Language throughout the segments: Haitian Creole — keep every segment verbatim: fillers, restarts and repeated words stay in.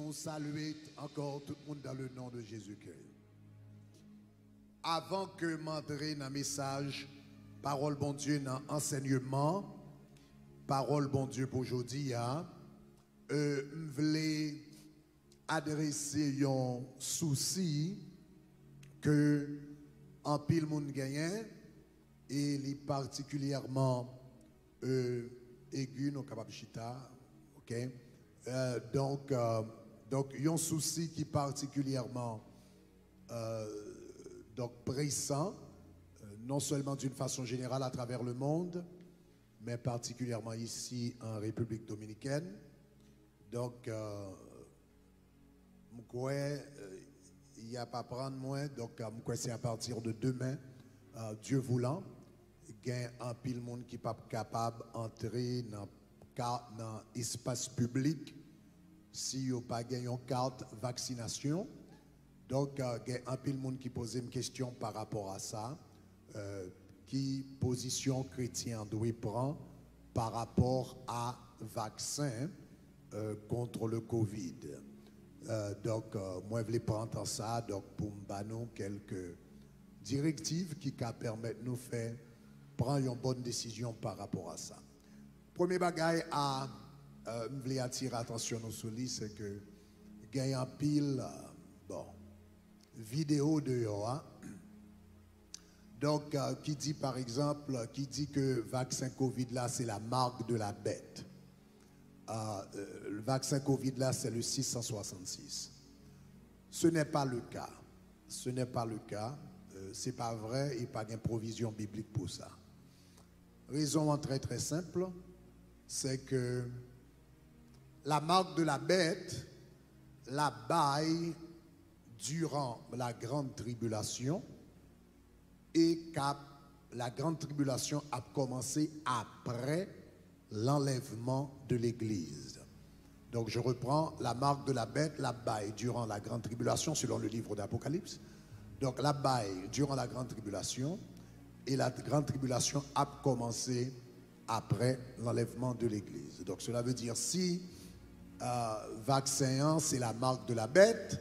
Nou salye ankò tout moun dans le nom de Jésus-Christ. Avan ke m antre nan mesaj pawòl Bondye nan ansèyman pawòl Bondye pou jodi a, euh, m vle adrese yon sousi ke anpil moun genyen, e li patikilyèman euh, egi, nou kapab chita, ok? Euh, donk, euh, donk, yon sousi ki patikilyèman euh, donk, presan, euh, non sèlman d'une façon générale à travers le monde, mais particulièrement ici en République dominicaine. Donk, euh, m kwè euh, y ap aprann mwen, donk, euh, m kwè se à partir de demain, euh, Dieu voulant, gen anpil moun ki p ap kapab antre nan ka nan espas piblik si yo pa gen yon kat vaksinasyon. Donk, euh, gen anpil moun ki poze m kesyon pa rapò a sa. Euh, ki pozisyon kretyen an dwe pran pa rapò a vaksen euh, contre le covid? Euh, donk, euh, mwen vle pran tan sa donk pou m ba nou kèlke direktiv ki ka pèmèt nou fè pran yon bòn desizyon pa rapò a sa. Premye bagay a euh, m vle atire atansyon nou sou li, se ke gen anpil euh, bon, videyo deyò a. Donk, euh, ki di, pa egzanp, ki di ke vaksen covid la, se la marque de la bête. Euh, euh, vaksen covid la, se le six cent soixante-six. Ce n'est pas le cas. Ce n'est pas le cas. Euh, se pa vrè e pa gen pwovizyon biblik pou sa. Rezon an trè, trè senp, se ke la marque de la bête la bay durant la grande tribulation e k ap la grande tribulation ap kòmanse après l'enlèvement de l'église. Donc, je reprends la marque de la bête, la bay durant la grande tribulation, selon le livre d'Apocalypse. Donc, la bay durant la grande tribulation, et la grande tribulation ap kòmanse après l'enlèvement de l'église. Donc, cela veut dire, si euh, vaksen an, c'est la marque de la bête,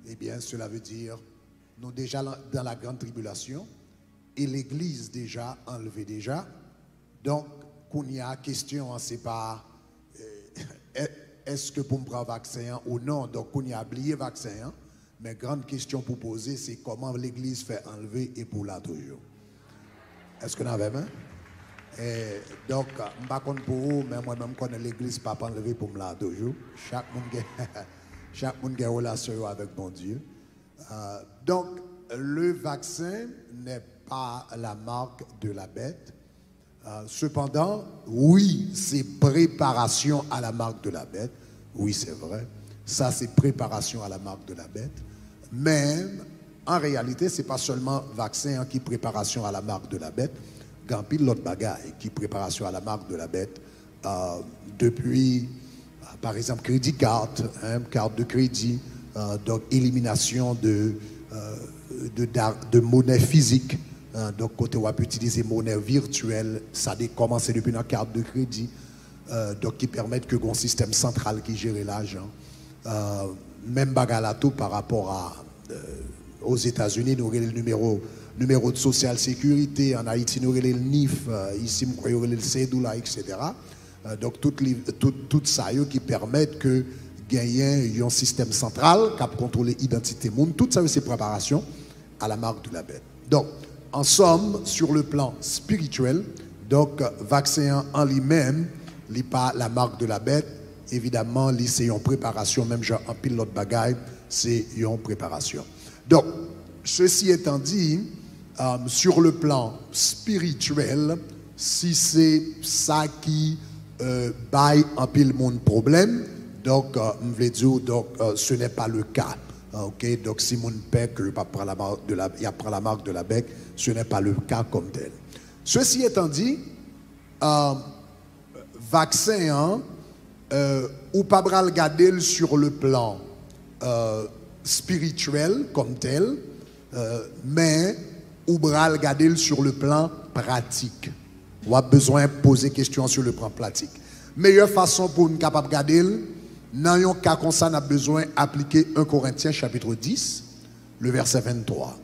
eh bien, cela veut dire, nou deja dans la grande tribulation, e legliz deja anlve deja. Donk, kounye a, kesyon an, se pa euh, èske pou m pran vaksen an ou non. Donk, kounye a, bliye vaksen an. Men gran kesyon pou poze, se kòman legliz fè anlve e pou la toujou. Èske n avè mwen? E, donk, m pa konn pou ou, men mwen menm, m konnen legliz p ap anlve pou m la toujou. Chak moun gen, chak moun gen relasyon yo avèk Bondye. Euh, donc, le vaccin n'est pas la marque de la bête. Euh, cependant, oui, c'est préparation à la marque de la bête. Oui, c'est vrai. Ça, c'est préparation à la marque de la bête. Men, an reyalite, se pa sèlman vaksen an ki preparasyon a la marque de la bête. Gen anpil lòt bagay ki preparasyon a la marque de la bête. Euh, depi, euh, par exemple, crédit carte, hein, carte de crédit, euh, donc élimination de, euh, de, d'ar- de monnaie physique, hein, donc kote w ap itilize monè virtyèl, sa de kòmanse depi nan kat de kredi, euh, donk ki pèmèt ke gon sistèm santral ki jere lajan. Euh, menm bagay la tou pa rapò a, euh, Ozetazini, nou rele l nimewo, nimewo de sosyal sekirite, an Ayiti nou rele l nif, euh, isi m kwè yo rele l Cédula, et cetera. Euh, donk, tout, li, tout, tout sa yo ki pèmèt ke genyen yon sistèm santral k ap kontwole idantite moun, tout sa yo se preparasyon à la marque de la bête. Donc, en somme, sur le plan spirituel, donc, vaksen an an li menm, li pa la marque de la bête, evidaman, li se yon preparasyon, menm jan anpil lòt bagay, se yon preparasyon. Donk, ceci étant dit, euh, sur le plan spirituel, si se sa ki euh, bay anpil moun pwoblèm, donk, euh, m vle di w, donk, euh, ce n'est pas le cas. Ah, ok, donk, si moun pè ke yo p ap pran la marque de la, y ap pran la marque de la bête, ce n'est pas le cas comme tel. Ceci étant dit, euh, vaksen an, euh, ou pa pral gade l sur le plan euh, spirituel comme tel, euh, men ou pral gade l sur le plan pratique. W ap bezwen poze kesyon sur le plan pratique. Meyè fason pou n kapab gade l, Nan yon ka konsa, n ap bezwen aplike en Korentyen chapit dis, le vèsè venntwa.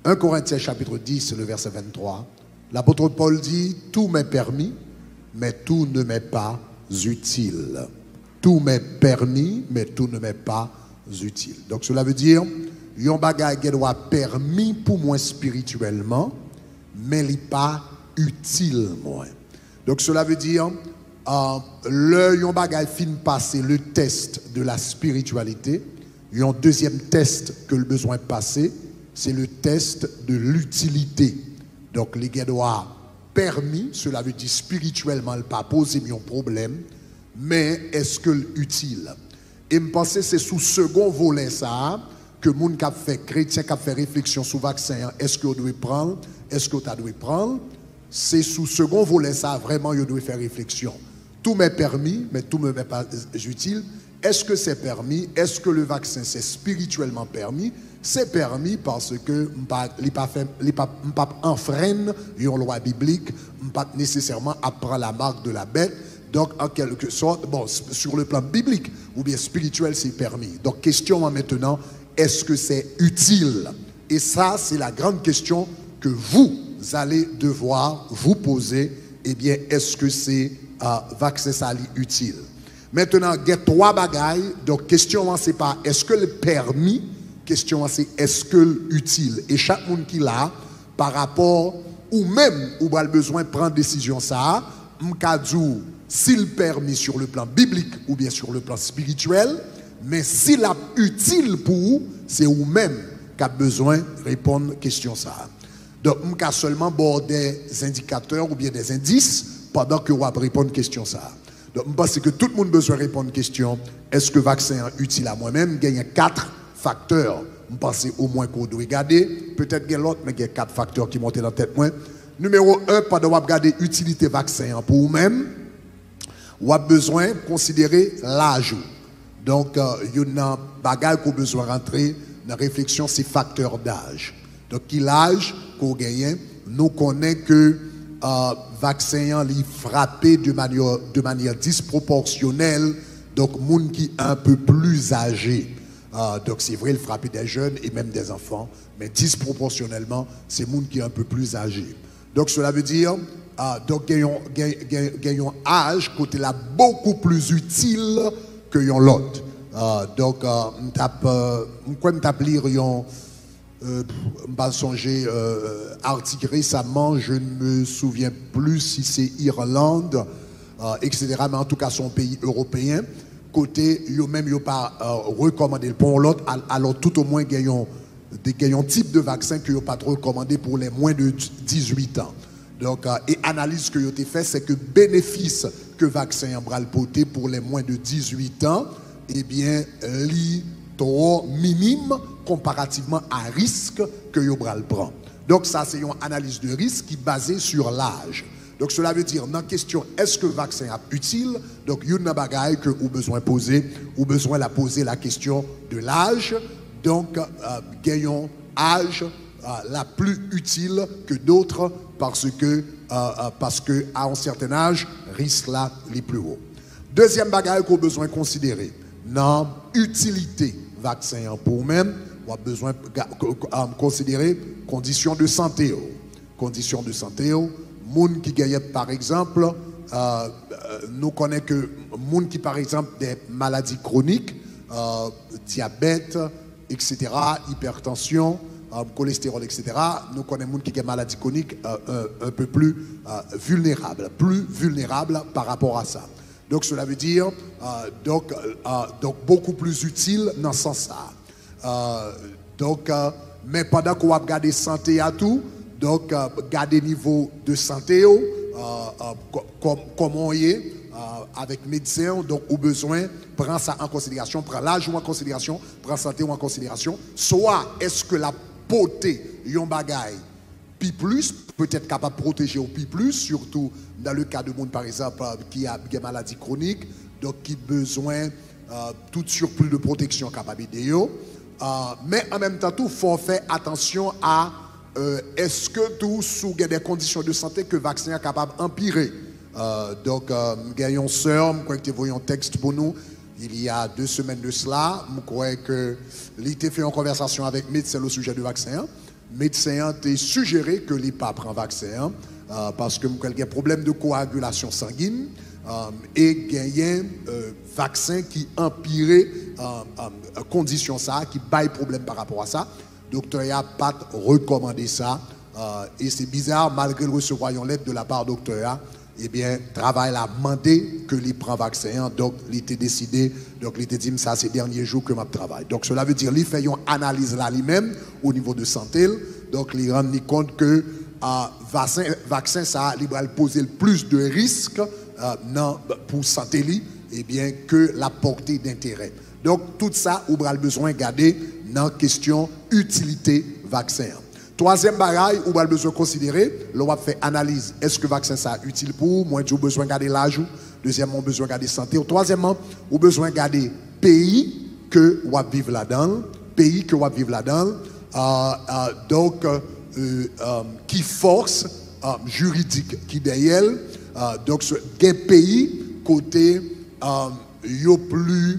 En Korentyen chapit dis, le vèsè venntwa, lapot Pòl di, tout m'est permis, mais tout ne m'est pas utile. Tout m'est permis, mais tout ne m'est pas utile. Donc, cela veut dire, yon bagay gen dwa pèmi pou mwen espirityèlman, men li pa itil mwen. Donk, cela veut dire, euh, lè yon bagay fin pase le test de la spiritualité, yon dezyèm tès ke l bezwen pase, se le test de l'utilité. Donk, li gen dwa pèmi, cela veut dire spirityèlman, l pa poze m yon pwoblèm, men èske l itil? E m panse se sou segon volè sa a ke moun k ap fè, kretyen k ap fè refleksyon sou vaksen an, èske yo dwe pran l, èske yo ta dwe pran l, se sou segon volè sa a vrèman yo dwe fè refleksyon. Tout m'est permis, mais tout ne m'est pas utile. Est-ce que c'est permis? Est-ce que le vaccin c'est spirituellement permis? Se pèmi paske m pa, li pa fè, li pa, m p ap anfrenn yon lwa biblik, m p ap nesesèman ap pran la marque de la bête. Donk, an kèlke sòt, bon, sur le plan biblik oubyen espirityèl, se pèmi. Donk, kesyon an mentenan, est-ce que c'est utile? Et ça, c'est la grande question que vous allez devoir vous poser. Ebyen, èske se, euh, vaksen sa li itil? Mentenan, gen twa bagay. Donk, kesyon an se pa èske l pèmi, kesyon an se èske l itil. E chak moun ki la, pa rapò ou menm, ou pral bezwen pran desizyon sa a. M ka di w si l pèmi sur le plan biblik oubyen sur le plan spirituel, men si l ap itil pou ou, se ou menm k ap bezwen reponn kesyon sa a. Donk, m ka sèlman ba w de endikatè oubyen de endis pandan ke w ap reponn kesyon sa a. Donk, m panse ke tout moun bezwen reponn kesyon, èske vaksen an itil a mwen menm? Genyen kat faktè, m panse omwen ke w dwe gade. Petèt gen lòt, men gen kat faktè ki monte nan tèt mwen. Nimewo en, pandan w ap gade itilite vaksen an pou ou menm, w ap bezwen konsidere laj ou. Donk, euh, youn nan bagay ke w bezwen rantre nan refleksyon, se faktè daj. Donk, ki laj ke w genyen? Nou konnen ke, euh, vaksen an, li frape de manyè, de manyè dispwopòsyonèl, donk, moun ki un peu plus âgé. Euh, donk, se vre, l frape des jeunes et même des enfants, men dispwopòsyonèlman, se moun ki un peu plus âgé. Donc, cela veut dire, euh, donk, gen yon, gen, gen, gen yon aj kote l ap beaucoup plus utile ke yon lòt. Euh, donk, euh, m t ap, euh, m kwè m t ap li yon, euh, m pa sonje, euh, atik resaman, je ne me souviens plus si se Irlande, euh, et cetera, men antouka, se yon peyi ewopeyen, kote yo menm yo pa, euh, rekòmande l pou yon lòt, al-, alò toutomwen gen yon de, gen yon tip de vaksen ke yo pa t rekòmande pou les moins de dix-huit ans. Donk, euh, e analiz ke yo te fè, se ke benefis ke vaksen an pral pote pou les moins de dix-huit ans, ebyen, li twò minim konparativman a risk ke yo pral pran. Donk, sa se yon analiz de risk ki baze sur laj. Donk, cela veut dire, nan kesyon èske vaksen ap itil, donk, youn nan bagay ke ou bezwen poze, ou bezwen la poze la kesyon de laj. Donk, euh, gen yon aj, euh, la pli itil ke dòt, paske, euh, euh, paske a yon sèten aj, risk la li pli wo. Dezyèm bagay ke w bezwen konsidere nan itilite vaksen an pou ou menm, w ap bezwen ga-, ko-, ko-, um, konsidere kondisyon de sante w. Kondisyon de sante w, moun ki genyen, pa egzanp, euh, euh, nou konnen ke moun ki, pa egzanp, de maladi kwonik, euh, dyabèt, et cetera, ipètansyon, euh, kolestewòl, et cetera, nou konnen moun ki gen maladi kwonik, euh, un, un peu plus, euh, vulnérable, plus vulnérable par rapport à ça. Donk, cela veut dire, euh, donk, euh, donk, beaucoup plus utile nan sans sa. Euh, donk, euh, men pandan ke w ap gade sante a tou, donk, euh, gade nivo de sante w, euh, euh, kò-, kòm-, kòman w ye, euh, avèk medsen w, donk, ou bezwen pran sa an konsiderasyon, pran laj ou an konsiderasyon, pran sante w an konsiderasyon. Swa, èske l ap pote yon bagay pi plis, petèt kapab pwoteje w pi plis, sitou nan le ka de moun, pa egzanp, euh, ki a, gen maladi kwonik, donk ki bezwen, euh, tout surplus de protection kapab ede yo. Euh, men an menm tan tou, fò w fè atansyon a, euh, èske tou, si w gen de kondisyon de sante ke vaksen an kapab anpire. Euh, donk, euh, m gen yon sè, m kwè ki te voye yon tèks pou nou, Il y a deux semaines de cela, m kwè ke li te fè yon konvèsasyon avèk medsen o sijè de vaksen an. Medsen an te sijere ke li pa pran vaksen an, euh, paske m kwè l gen pwoblèm de koagilasyon sangin, euh, e genyen, euh, vaksen ki anpire, euh, euh, kondisyon sa a, ki bay pwoblèm pa rapò a sa. Doktè a pa t rekòmande sa, euh, e se biza, malgre l resevwa yon lèt de la pa doktè a, ebyen, travay la mande ke li pran vaksen an, donk li te deside, donk li te di m sa se dènye jou ke m ap travay. Donk, cela veut dire, li fè yon analiz la li menm, o nivo de sante l, donk li rann li kont ke, euh, vaksen, vaksen sa a, li pral poze l plis de risk, euh, nan, pou sante li, ebyen, ke l ap pòte denterè. Donk, tout sa, ou pral bezwen gade nan kesyon itilite vaksen an. Twazyèm bagay, ou pral bezwen konsidere, lè w ap fè analiz, èske vaksen sa a itil pou ou? Mwen di w bezwen gade laj ou. Dezyèmman, ou bezwen gade sante w. Twazyèmman, ou bezwen gade peyi ke w ap viv ladan l, peyi ke w ap viv ladan l, euh, euh, donk, euh, euh, ki fòs, euh, jiridik ki dèyè l. Euh, donk, se, gen peyi kote, euh, yo pli,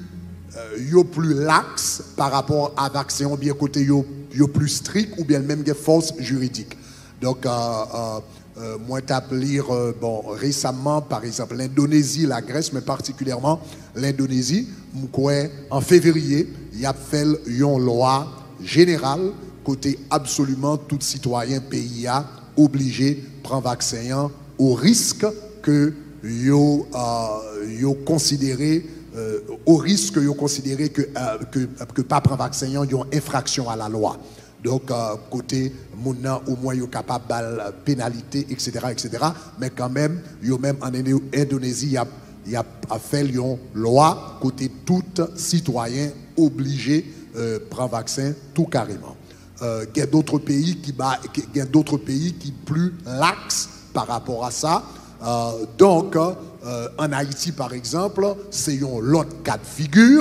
euh, yo pli laks pa rapò a vaksen, oubyen kote yo, yo pli strik, oubyen menm gen fòs jiridik. Donk, euh, euh, euh, mwen t ap li, euh, bon, resaman, pa egzanp, Lendonezi, Lagrès, men patikilyèman Lendonezi, m kwè an fevriye, y ap fè l yon lwa jeneral kote absoliman tout sitwayen peyi a oblije pran vaksen an o risk ke yo, euh, yo konsidere, euh, o risk ke yo konsidere ke, euh, ke, ke pa pran vaksen an yon enfraksyon a la lwa. Donk, euh, kote moun nan, omwen yo kapab ba l penalite, et cetera, et cetera. Men kanmenm, yo menm an Endo-, Endonezi, y ap, y ap fè l yon lwa kote tout sitwayen oblije, euh, pran vaksen tou kareman. Euh, gen dòt peyi ki ba, ki, gen dòt peyi ki pli laks pa rapò a sa. Euh, donk, euh, ann Ayiti, pa egzanp, se yon lòt ka de figi.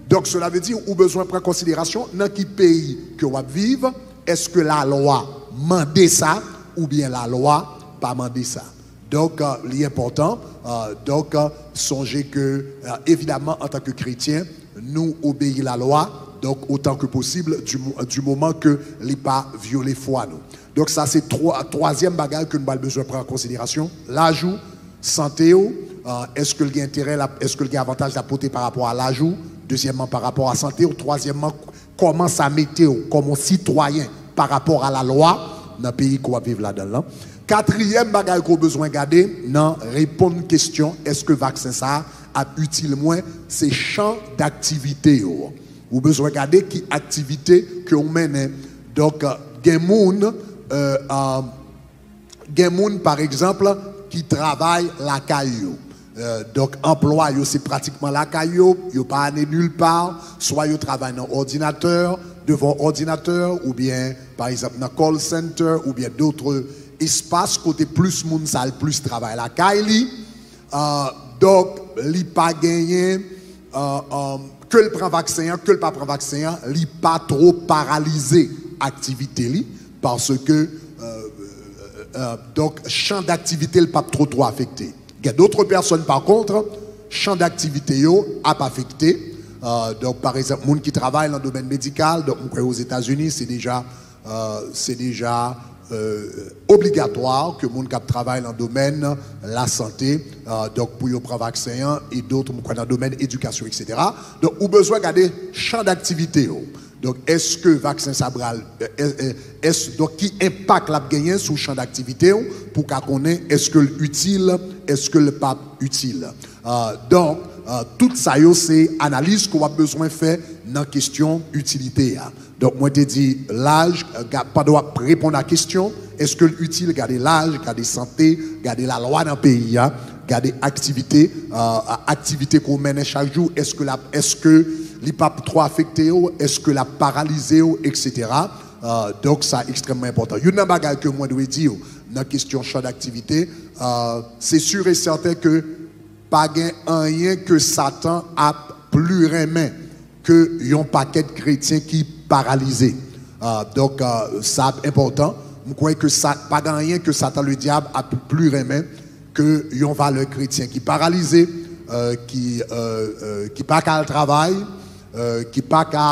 Donk, cela veut dire, ou bezwen pran konsiderasyon nan ki peyi ke w ap viv, èske lalwa mande sa oubyen lalwa pa mande sa. Donk, euh, li enpòtan. Euh, donk, euh, sonje ke, euh, evidaman, antanke kretyen, nou obeyi lalwa, donk, otan ke posib, di mo-, di moman ke li pa vyole fwa nou. Donk, sa se twa-, twazyèm bagay ke nou pral bezwen pran an konsiderasyon, laj ou, sante w, euh, èske l gen enterè, l ap, èske l gen avantaj l ap pote pa rapò a laj ou, dezyèmman, pa rapò a sante w, twazyèmman, kòman sa mete w kòm yon sitwayen pa rapò a lalwa nan peyi ke w ap viv ladan l lan. Katriyèm bagay ke w bezwen gade nan reponn kesyon èske vaksen sa a ap itil mwen, se chan daktivite yo. Ou bezwen gade ki aktivite ke w mennen. Donk, gen moun, euh, euh, gen moun, pa egzanp, ki travay lakay yo. Euh, donk, anplwa yo se pratikman lakay yo, yo pa ale nilpa, swa yo travay nan òdinatè, devan òdinatè, oubyen, pa egzanp, nan call center, oubyen dòt espas kote plis moun sa al plis travay lakay li. Euh, donk, li pa genyen, euh, euh, ke l pran vaksen an, ke l pa pran vaksen an, li pa two paralize aktivite li, paske, euh, euh, euh, donk, chan daktivite l p ap two, two afekte. Gen dòt pèsòn, pa kont, chan daktivite yo ap afekte. Euh, donk, pa egzanp, moun ki travay nan domèn medikal, donk, m kwè Ozetazini, se deja, euh, se deja, euh, obligatwa ke moun k ap travay nan domèn lasante, euh, donk, pou yo pran vaksen an, e dòt, m kwè, nan domèn edikasyon, et cetera. Donk, ou bezwen gade chan daktivite yo. Donk, èske vaksen sa pral, euh, euh, euh, èske, donk, ki enpak l ap genyen sou chan daktivite w pou w ka konnen èske l itil, èske l p ap itil. Euh, donk, euh, tout sa yo se analiz ke w ap bezwen fè nan kesyon itilite a. Donk, mwen te di laj, euh, ga-, pandan w ap reponn a kesyon, èske l itil, gade laj, gade sante, gade lalwa nan peyi a, gade aktivite, euh, aktivite ke w mennen chak jou, èske l ap, èske li p ap two afekte w, èske l ap paralize w, et cetera. Euh, donk, sa ekstrèmman enpòtan. Youn nan bagay ke mwen dwe di w nan kesyon chan daktivite, euh, se si e sèten ke pa gen anyen ke Satan ap pli renmen ke yon pakèt kretyen ki paralize. Ah, donk, ah, sa ap enpòtan. M kwè ke sa, pa gen anyen ke Satan Ledyab ap pli renmen ke yon valè kretyen ki paralize, euh, ki, euh, euh, ki pa ka al travay, euh, ki pa ka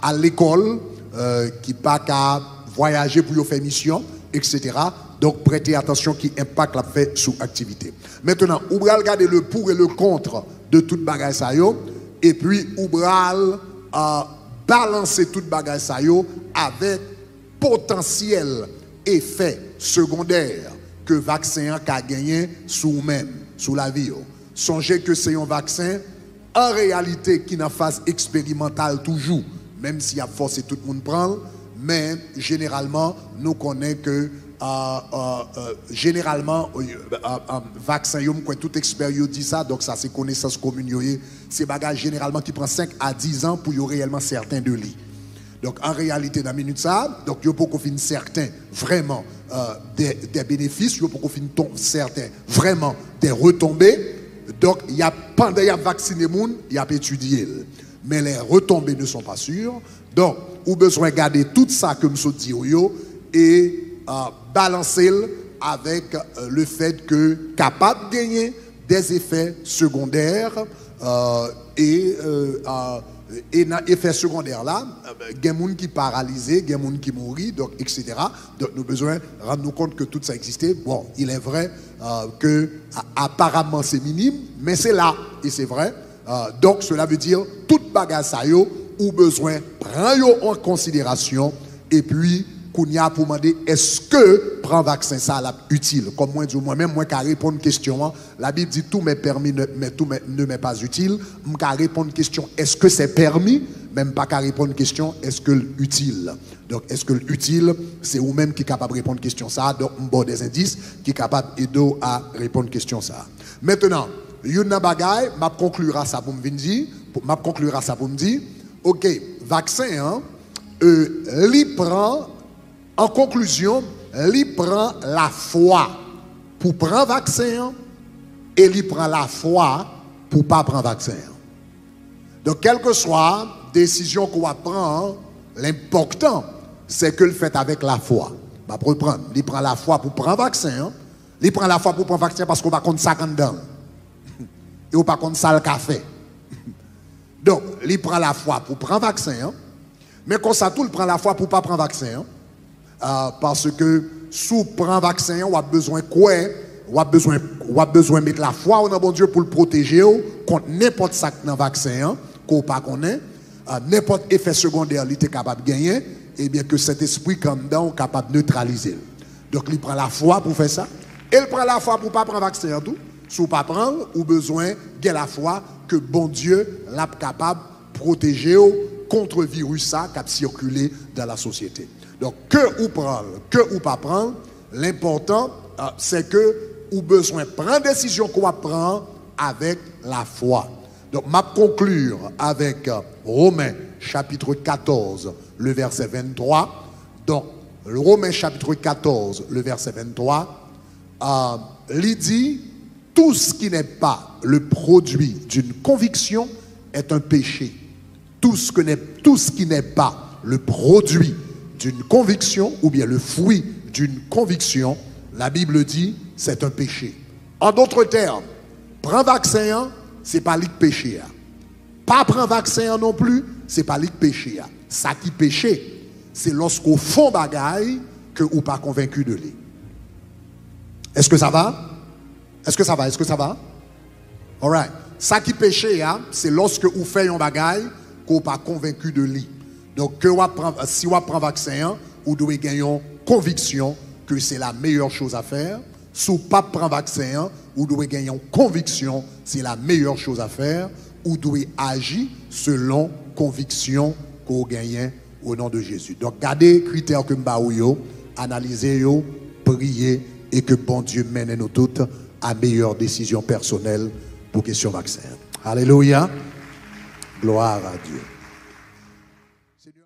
al lekòl, euh, ki pa ka vwayaje pou yo fè misyon, et cetera. Donk, prete atansyon ki enpak l ap fè sou aktivite. Mentnan, ou pral gade le pour et le contre de tout bagay sa yo, epi ou pral, euh, balanse tout bagay sa yo avèk potansyèl efè segondè ke vaksen an ka genyen sou ou menm, sou lavi w. Sonje ke se yon vaksen, an reyalite, ki nan faz eksperimantal toujou, menm si y ap fòse tout moun pran l, men jeneralman, nou konnen ke, euh, euh, euh, jeneralman, euh, euh, euh, vaksen yo, m kwè tout ekspè yo di sa, donk sa se konesans komin yo ye, se bagay jeneralman ki pran senk a diz an pou yo reyèlman sèten de li. Donk, an reyalite, nan minit sa a, donk, yo poko fin sèten vrèman, euh, de, de benefis, yo poko fin ton, sèten vrèman de retonbe. Donk, y ap, pandan y ap vaksine moun, y ap etidye l. Men les retombées ne sont pas sûres. Donk, ou bezwen gade tout sa ke m sot di w yo e, euh, balanse l avèk, euh, le fèt ke kapab genyen des effets secondaires, euh, e, euh, euh, e nan efè segondè la, euh, gen moun ki paralize, gen moun ki mouri, donk, et cetera. Donk, nou bezwen rann nou kont ke tout sa egziste. Bon, il est vrai, euh, ke a-, aparaman se minim, men se la, e se vrè. Euh, donk, cela veut dire, tout bagay sa yo, ou bezwen pran yo an konsiderasyon, epi, kounye a pou mande, èske pran vaksen sa a l ap itil? Kòm mwen di w, mwen menm, mwen ka reponn kesyon an, La Bible dit tout m'est permis, ne, mais tout m'est, ne m'est pas utile. M ka reponn kesyon, est-ce que c'est permis? Men m pa ka reponn kesyon, èske l itil? Donk, èske l itil? Se ou menm ki kapab reponn kesyon sa a. Donk, m ba w des indices ki kapab ede w a reponn kesyon sa a. Mentnan, youn nan bagay, m ap konkli a sa pou m vin di, pou, m ap konkli a sa pou m di, oke, vaksen an, euh, li pran An konklizyon, li pran lafwa pou pran vaksen an e li pran lafwa pou pa pran vaksen an. Donk, kèlkeswa desizyon ke w ap pran an, lenpòtan, se ke l fèt avèk lafwa. M ap reprann, li pran lafwa pou pran vaksen an, li pran lafwa pou pran vaksen an paske w pa konn sa k anndan l. E w pa konn sa l ka fè. Donk, li pran lafwa pou pran vaksen an, men konsa tou, l pran lafwa pou pa pran vaksen an. Ah, paske si w pran vaksen an, w ap bezwen kwè, w ap bezwen, w ap bezwen met lafwa w nan Bondye pou l pwoteje w kont nenpòt sa k nan vaksen an, ke w pa konnen, ah, nenpòt efè segondè li te kapab genyen, ebyen, ke Sentespri k anndan w kapab netralize l. Donk, li pran lafwa pou fè sa, e l pran lafwa pou pa pran vaksen an tou. Si w pa pran l, ou bezwen gen lafwa ke Bondye l ap kapab pwoteje w kont viris sa k ap sikile dan la sosyete. Donk, ke ou pran l, ke ou pa pran l, lenpòtan, euh, se ke ou bezwen pran desizyon ke w ap pran an avèk lafwa. Donk, m ap konkli avèk, euh, Romen, chapit katòz, le vèsè venntwa. Donk, Romen, chapit katòz, le vèsè venntwa, euh, li di, Tout ce qui n'est pas le produit d'une conviction est un péché. Tout ce que n'est, tout ce qui n'est pas le produit d'une conviction ou bien le fruit d'une conviction, la Bible dit, c'est un péché. En d'autres termes, pran vaksen an, se pa li k peche a. Pa pran vaksen an non pli, se pa li k peche a. Sa ki peche, se lòske w fè yon bagay ke ou pa konvenki de li. Èske sa va? Èske sa va? Èske sa va? Alright. Sa ki peche a, se lòske ou fè yon bagay ke w pa konvenki de li. Donk, ke w ap pran, si w ap pran vaksen an, ou dwe gen yon konviksyon ke se la meilleure chose à faire. Si w p ap pran vaksen an, ou dwe gen yon konviksyon, c'est la meilleure chose à faire. Ou dwe aji selon konviksyon ke w genyen, au nom de Jésus. Donk, gade kritè ke m ba ou yo, analize yo, priye, e ke Bondye mennen nou tout a meyè desizyon pèsonèl pou kesyon vaksen an. Alelouya! Gloire à Dieu.